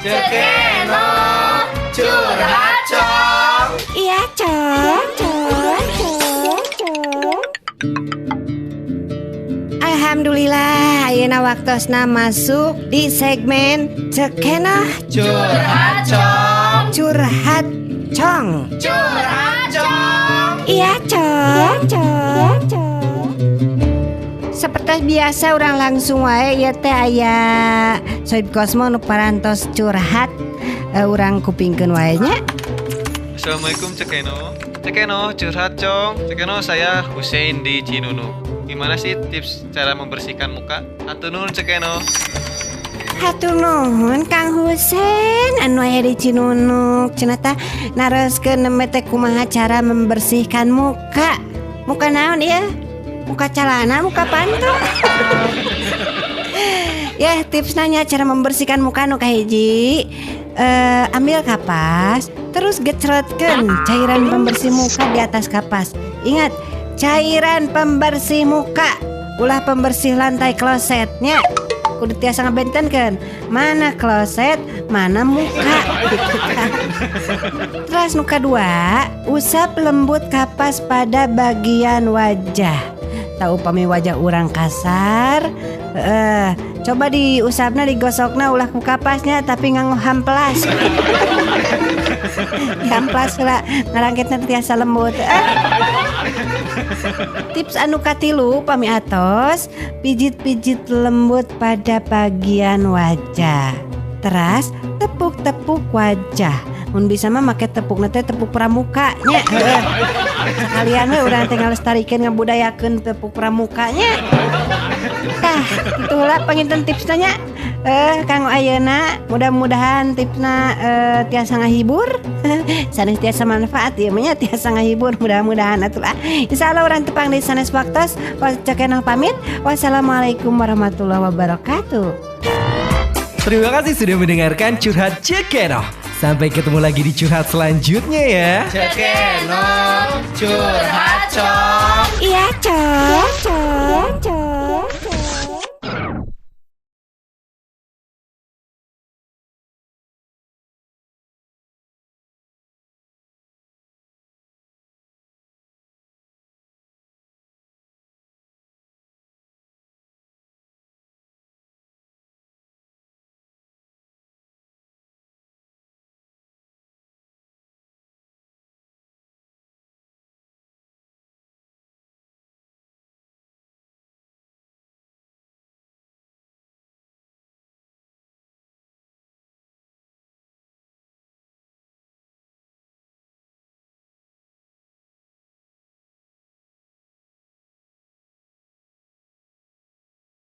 Ceu Kenoh curhat, Cong. Iya, Cong, Cong, Cong, Cong. Alhamdulillah, ayeuna waktosna masuk di segmen Ceu Kenoh Curhat, Cong. Curhat, Cong. Curhat, Cong. Iya, Cong, Cong, Cong. Seperti biasa, urang langsung wae ya teh, aya Soib Kosmo nu parantos curhat. Urang kupingkeun wae nya. Assalamualaikum, Ceu Kenoh. Ceu Kenoh curhat, Cong. Ceu Kenoh, saya Hussein di Cinunuk. Gimana sih tips cara membersihkan muka? Hatur nuhun, Ceu Kenoh. Hatur nuhun, Kang Husen anu aya di Cinunuk. Cenah tah naroskeun nembe teh kumaha cara membersihkan muka. Muka naon ieu? Muka calana, muka panto. Ya, tips nanya cara membersihkan muka nu kahiji, ambil kapas, terus gecrotkeun cairan pembersih muka di atas kapas. Ingat, cairan pembersih muka, ulah pembersih lantai klosetnya. Kudu tiasa ngabentenkeun mana kloset, mana muka gitu kan. Terus nu kadua, usap lembut kapas pada bagian wajah. Tah, upami wajah urang kasar, coba diusapna, digosokna ulah ku kapasnya, tapi nganggo hamplas. Hamplas lah, ngarangketna tiasa lembut. Tips anu katilu, pami atos, pijit-pijit lembut pada bagian wajah. Teras tepuk-tepuk wajah. Mun bisa mah make tepuk teh tepuk pramuka nya. Heeh. Sekalian we urang teh ngalestarikeun, ngabudayakeun tepuk pramukanya. Tah, itulah panginten tipsna nya. Kanggo ayeuna, mudah-mudahan tipsna tiasa ngahibur. Sanes tiasa manfaat ieu mah nya, tiasa ngahibur mudah-mudahan atuh lah. Insyaallah urang tepang di sanes waktos. Ceu Kenoh pamit. Wassalamualaikum warahmatullahi wabarakatuh. Terima kasih sudah mendengarkan Curhat Ceu Kenoh. Sampai ketemu lagi di curhat selanjutnya ya. Ceu Kenoh curhat, Cong. Iya, Cong, Cong, Cong.